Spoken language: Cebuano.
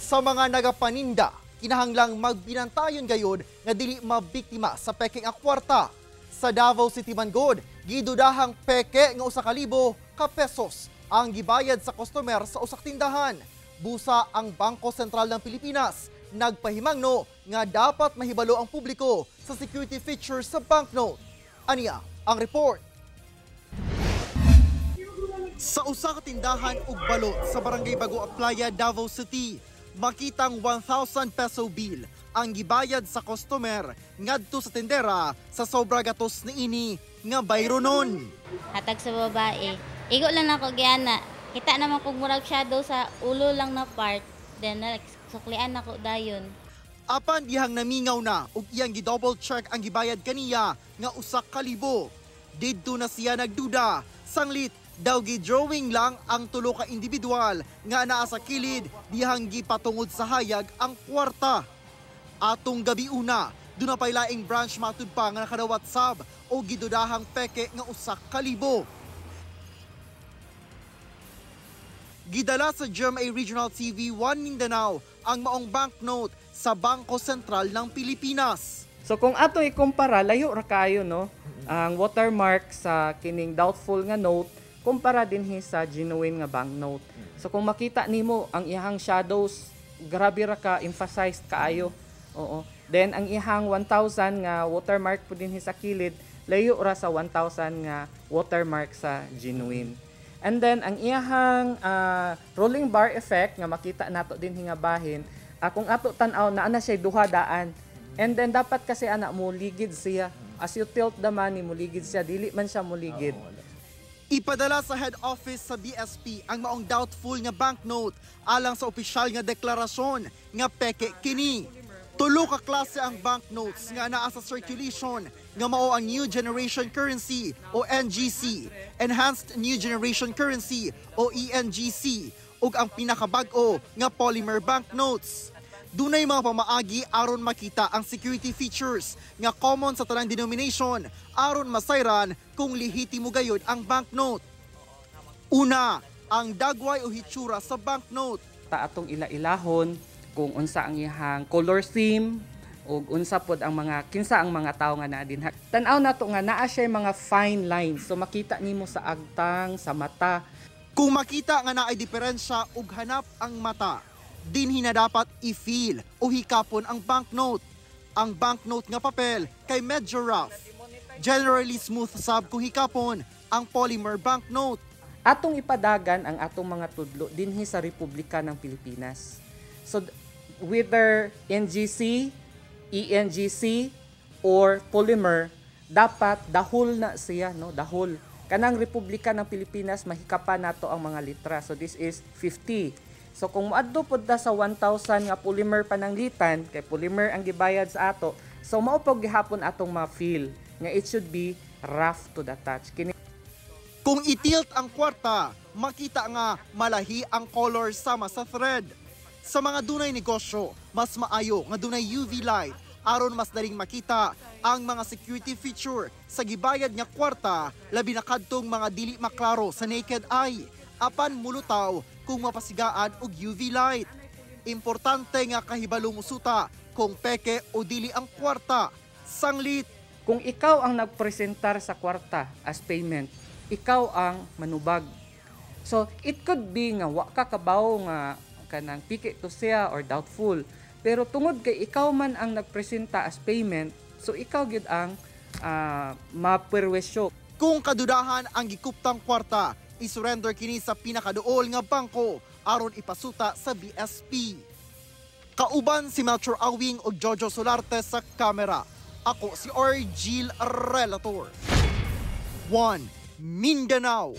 Sa mga nagapaninda, kinahanglang magbinantayon gayod nga dili mabiktima sa pekeng kwarta. Sa Davao City man gud, gidudahang peke nga 1,000 ka pesos ang gibayad sa customer sa usak tindahan. Busa ang Bangko Sentral ng Pilipinas nagpahimangno nga dapat mahibalo ang publiko sa security features sa banknote. Aniya ang report. Sa usa ka tindahan ug balot sa Barangay Bago Aplaya, Davao City, makitang 1,000 peso bill ang gibayad sa customer ngadto sa tindera sa sobra gatos niini nga bayronon. Hatag sa babae. Igo lang ako giana. Kita naman kog murag shadow sa ulo lang na part. Then suklian nako dayon. Apan dihang namingaw na ug iyang gi-double check ang gibayad kaniya nga 1,000. Didto na siya nagduda. Sanglit daw gi-drawing lang ang tulo ka individual nga naa sa kilid dihang gipatungod sa hayag ang kwarta. Atong gabi una, duna pay laing branch matud pa nga nakadawat sab o gidudahang peke nga 1,000. Gidala sa GMA Regional TV 1 Mindanao ang maong banknote sa Bangko Sentral ng Pilipinas. So kung ato ikumpara, layo ra kayo, no? Ang watermark sa kining doubtful nga note kumpara dinhi sa genuine nga banknote. So kung makita nimo ang iyang shadows, grabe ra ka emphasized kaayo. Oo. Then ang iyang 1,000 nga watermark po dinhi sa kilid, layo ra sa 1,000 nga watermark sa genuine. And then ang iyang rolling bar effect nga makita nato dinhi nga bahin, kung ato tan-aw naa na siya duha daan. And then dapat kasi ana mo ligid siya. As you tilt the money, muligid siya, dili man siya muligid. Ipadala sa head office sa BSP ang maong doubtful nga banknote alang sa opisyal nga deklarasyon nga peke kini. Tulo ka klase ang banknotes nga naa sa circulation nga mao ang New Generation Currency o NGC, Enhanced New Generation Currency o ENGC ug ang pinakabag-o nga polymer banknotes. Dunay mga pamaagi aron makita ang security features nga common sa tanang denomination aron masayran kung lehitimo gayod ang banknote. Una, ang dagway o hitsura sa banknote. Ta atong ila-ilahon kung unsa ang iyang color theme ug unsa pod ang mga kinsa ang mga tawo nga naa dinha. Tan-aw nato nga naa siya mga fine lines. So makita nimo sa agtang, sa mata. Kung makita nga naay diferensya ug hanap ang mata, dinhi na dapat i-feel o hikapon ang banknote. Ang banknote nga papel kay medyo rough. Generally smooth sab kung hikapon ang polymer banknote. Atong ipadagan ang atong mga tudlo dinhi sa Republika ng Pilipinas. So whether NGC, ENGC or polymer, dapat dahol na siya, no? Dahol. Kanang Republika ng Pilipinas mahikapan nato ang mga litra. So this is 50. So kung moadto pud ta sa 1,000 nga polymer pananglitan, kay polymer ang gibayad sa ato, so mao pog gihapon atong ma-feel nga it should be rough to the touch. Kini kung i-tilt ang kwarta, makita nga malahi ang color sama sa thread. Sa mga dunay negosyo, mas maayo nga dunay UV light aron mas daling makita ang mga security feature sa gibayad nga kwarta, labi na kadtong mga dili maklaro sa naked eye apan mulutaw kung mapasigaan og UV light. Importante nga kahibalo musuta kung peke o dili ang kwarta. Sanglit, kung ikaw ang nagpresentar sa kwarta as payment, ikaw ang manubag. So it could be nga wa ka kabaw nga kanang piki to siya or doubtful. Pero tungod kay ikaw man ang nagpresenta as payment, so ikaw gyud ang maperwisyo. Kung kadudahan ang gikuptang kwarta, isurrender kini sa pinakaduol nga bangko aron ipasuta sa BSP. Kauban si Melchor Awing ug Jojo Solarte sa kamera. Ako si Argil Relator. 1 Mindanao.